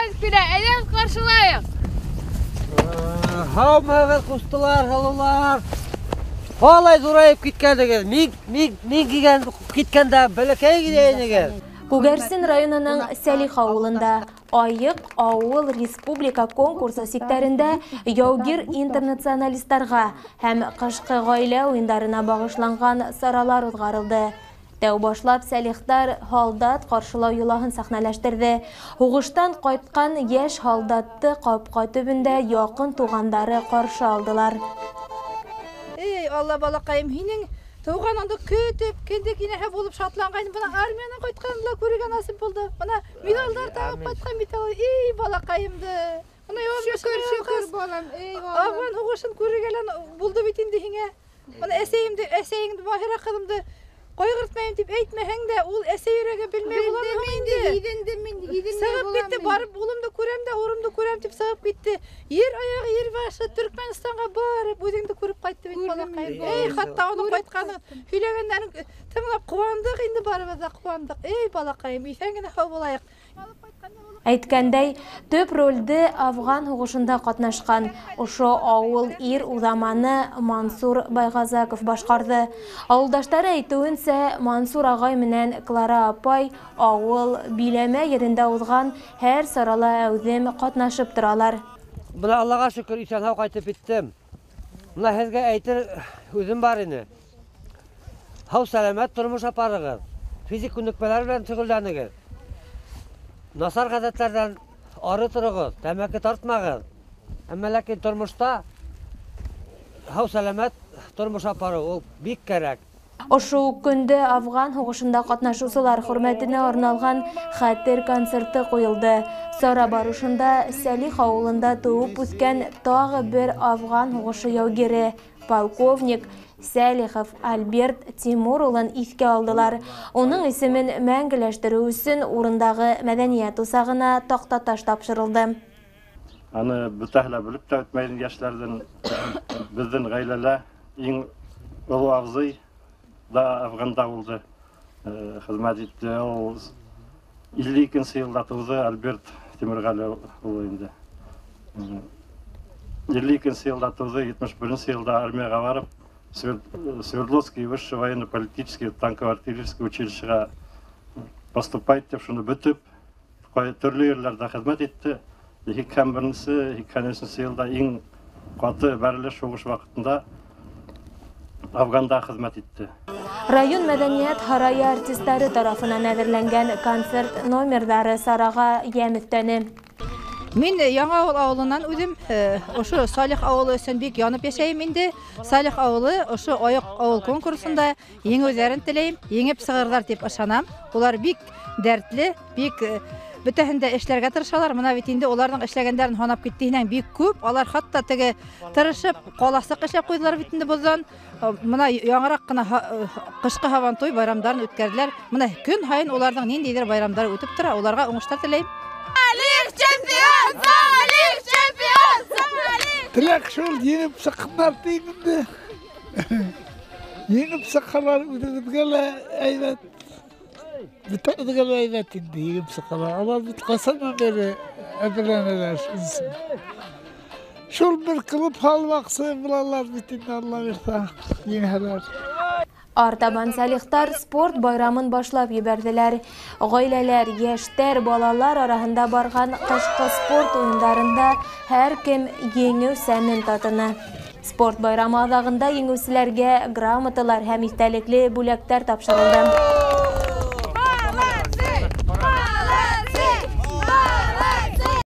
Әйҙәгеҙ килә, әйҙәгеҙ ҡаршылайыҡ. Һаумыһығыҙ, ҡустылар, һылыулар. Ҡалай ҙурайып киткәнегеҙ. Мин килгән киткәндә бәләкәй генә инегеҙ. Күгәрсен районының Сәлих ауылында Айыҡ ауыл республика конкурсы сиктәрендә яугир интернационалистарға һәм ҡышҡы ғаилә уйындарына бағышланған саралар уҙғарылды. Тәү башлап сәлихтар һалдат ҡаршылау йолаһын сәхнәләштерҙе. Һуғыштан ҡайтҡан йәш һалдатты ҡапҡа төбөндә яҡын туғандары ҡаршы алдылар. Эй, Алла балаҡайым, һинең тыуғаныңды көтөп, кендек инәһе булып шатланғайным. Бына армиянан ҡайтҡанын ла күрергә насип булды. Бына миҙалдар тағып ҡайтҡан бит ул. Эй, балаҡайымды. Бына Шөкөр, шөкөр, балам. Эй, балам. Афған һуғышын күрергә лә булды бит инде һиңә. Бына әсәйемде, әсәйеңде, Маһира ҡыҙымды ҡайғыртмайым тип әйтмәһәң дә, ул әсәй йөрәге белмәй буламы һуң инде? Һиҙендем инде, һиҙенмәй Сығып булам китте, мин. барып улымды күрәм дә, урымды күрәм тип сығып китте. Ер аяғы, ер башы Төркмәнстанға барып, үҙеңде күреп ҡайтты бит Күрҙем балаҡайым. инде. Эй, хатта уның Күреп ҡайтҡанын, һөйләгәндәрен тыңлап ҡыуандыҡ инде, барыбыҙ ҙа ҡыуандыҡ. Эй, балаҡайым, иҫән генә һау булайыҡ. Әйткәндәй, төп ролде Афған һуғышында ҡатнашҡан ошо ауыл ир уҙаманы Мансур Байғазаков башҡарҙы. Ауылдаштары әйтеүенсә, Мансур ағай менән Клара апай ауыл биләмә ерендә уҙған һәр сарала әүҙем ҡатнашып торалар. Бына Аллаға шөкөр, иҫән һау ҡайтып еттем. Бына һеҙгә әйтер һүҙем бар ине. Һау сәләмәт тормош апарығыҙ. Физик күнекмәләр белән шөғөлләнегеҙ. Насар ғәҙәттәрҙән ары тороғоҙ, тәмәке тартмағыҙ. Әммә ләкин тормошта һау сәләмәт тормош апарыу ул бик кәрәк. Ошо уҡ көндө Афған һуғышында ҡатнашыусылар хөрмәтенә арналған хәтер концерты ҡуйылды. Сара барышында Сәлих ауылында тыуып үҫкән тағы бер Афған һуғышы яугире, полковник Сәлихов Альберт Тимур улын иҫкә алдылар. Уның исемен мәңгеләштереү өсөн урындағы мәҙәниәт усағына таҡтаташ тапшырылды. Аны бөтәһе лә белеп тә үтмәйҙең йәштәрҙең, беҙҙең ғаиләлә иң оло абзый да Афғанда булды, хеҙмәт итте. Ул илле икенсе йылда тыуҙы Альберт Тимерғәле улы инде. Илле икенсе йылда тыуҙы, етмеш беренсе йылда армияға барып, Свердловский высший военно-политический танково-артиллерийский училищеға поступать тип шуны бөтөп, төрлө ерләрҙә хеҙмәт итте. Һикһән беренсе, һикһән өсөнсө йылда иң ҡаты бәрелеш һуғыш ваҡытында Афғанда хеҙмәт итте. Район мәҙәниәт һарайы артистары тарафынан әҙерләнгән концерт номерҙары сараға йәм өҫтәне. Мин Яңы ауыл ауылынан үҙем, ошо Салих ауылы өсөн бик янып йәшәйем инде. Салих ауылы ошо Айыҡ ауыл конкурсында еңеүҙәрен теләйем, еңеп сығырҙар тип ышанам. Улар бик дәртле, бик бөтәһен дә эшләргә тырышалар. Бына бит инде уларҙың эшләгәндәрен һанап киттеһенән бик күп. Алар хатта теге тырышып ҡаласыҡ эшләп ҡуйҙылар бит инде боҙҙан. Бына яңыраҡ ҡына ҡышҡы һабантуй байрамдарын үткәрҙеләр. Бына көн һайын уларҙың ниндәйҙер байрамдары үтеп тора. Уларға уңыштар теләйем. Салих чемпион! Салих чемпион! Салих! Теләк шул, еңеп сыҡһындар тием инде. Еңеп сыҡһалар үҙебеҙгә лә әйбәт. Бөтәбеҙгә лә әйбәт инде, еңеп сыҡһалар. Алар бит ҡасандан бире әҙерләнәләр шунысы. Шул бер клуб һалмаҡсы булалар бит инде, Алла бирһә, еңһәләр. Артабан Салихтар спорт байрамын башлап ебәрҙеләр. Ғаиләләр, йәштәр, балалар араһында барған ҡышҡы спорт уйындарында һәр кем еңеү сәмен татыны. Спорт байрамы аҙағында еңеүселәргә грамоталар һәм иҫтәлекле бүләктәр тапшырылды.